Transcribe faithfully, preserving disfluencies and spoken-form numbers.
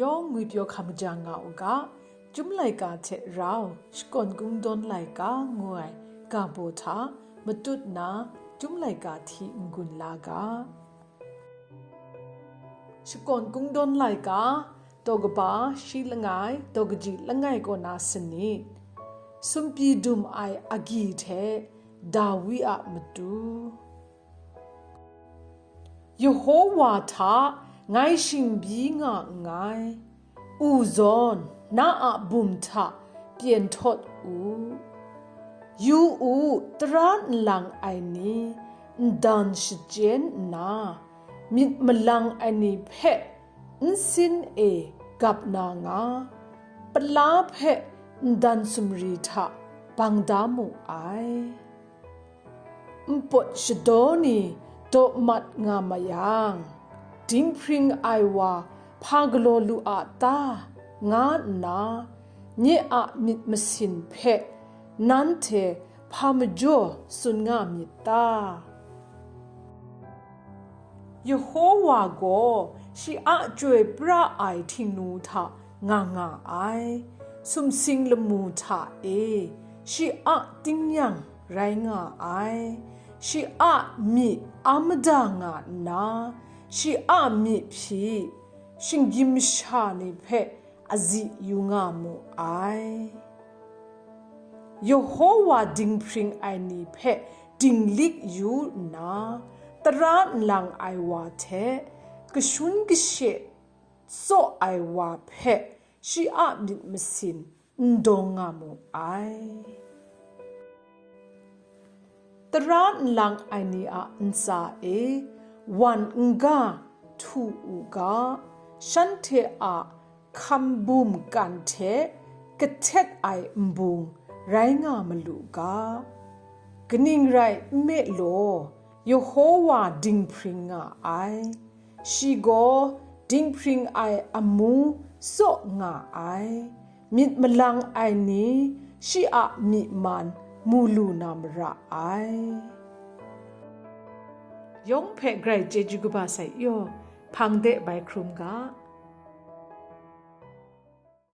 Yawng ngwipyaw hkam majang nga u ga, Chyum laika hte rau Shakawn Kungdawn laika ngu ai ga baw hta matut nna Chyum laika hti n-gun la ga. Shakawn Kungdawn laika, daw kaba shi langai, daw kaji langai kaw na sanit. Sumpyi dum ai agyi hte Dawi a matu. Yehowa hta ngai shingbyi nga nngai. U zawn, na a bum hta pyen htawt u. Yu u, tara nlang ai ni ndan shachyen nna, myit malang ai ni hpe nsin e gap na nga, pala hpe ndan sumri hta bang da mu ai. Npawt shadaw ni daw mat nga ma yang, dinghpring ai wa hpa galaw lu a ta, nga nna, nye a myit masin hpe nanhte hpa majaw tsun nga myit ta? Yehowa gaw shi a chyoi pra ai htingnu hta nga nga ai, sumsing lamu hta e shi a tingnyang rai nga ai. Shi a myi a mada nga nna, shi a myi hpyi shinggyim masha ni hpe azi yu nga mu ai. Yehowa dinghpring ai ni hpe dinglik yu nna, tara nlang ai wa hte kashun kashe tsaw ai wa hpe shi a myit masin n dawng nga mu ai. Tara nlang ai ni a ntsa e wan n-ga htu u ga, shanhte a hkambum kan hte kahtet ai nbung rai nga malu ga. Kaning rai nme law, Yehowa dinghpring nga ai. Shi gaw dinghpring ai amu tsaw nga ai. Myit malang ai ni shi a myi man mu lu na mara ai. Yawng hpe grai chyeju kaba sai yaw, hpang de bai hkrum ga.